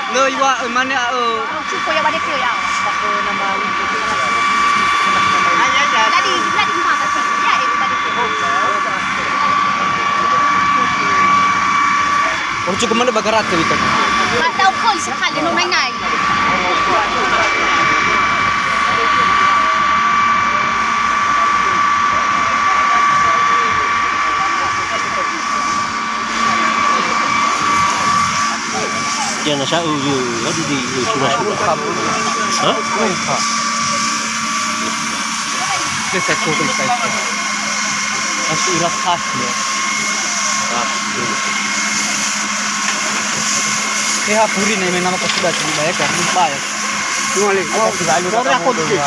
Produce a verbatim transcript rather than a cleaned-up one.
Lö iŵa'ö mane a'ö. Cukup ya badeke ya. Pakai nama. Tadi, tadi mata sih. Ya, itu tadi. Orang cukup mana bakar rata gitu. Mata ukur sekali, no main-main. Ya, nasa, uh, uh, aduh, di, uh, surah-surah. Hah? Ini saya turun, saya turun. Masih iras khas, ya. Khas, ya. Saya hapuri, nih, main nama pas sudah, sini banyak, kan? Lupa, ya. Cuma, Leng, oh, sore aku dikit.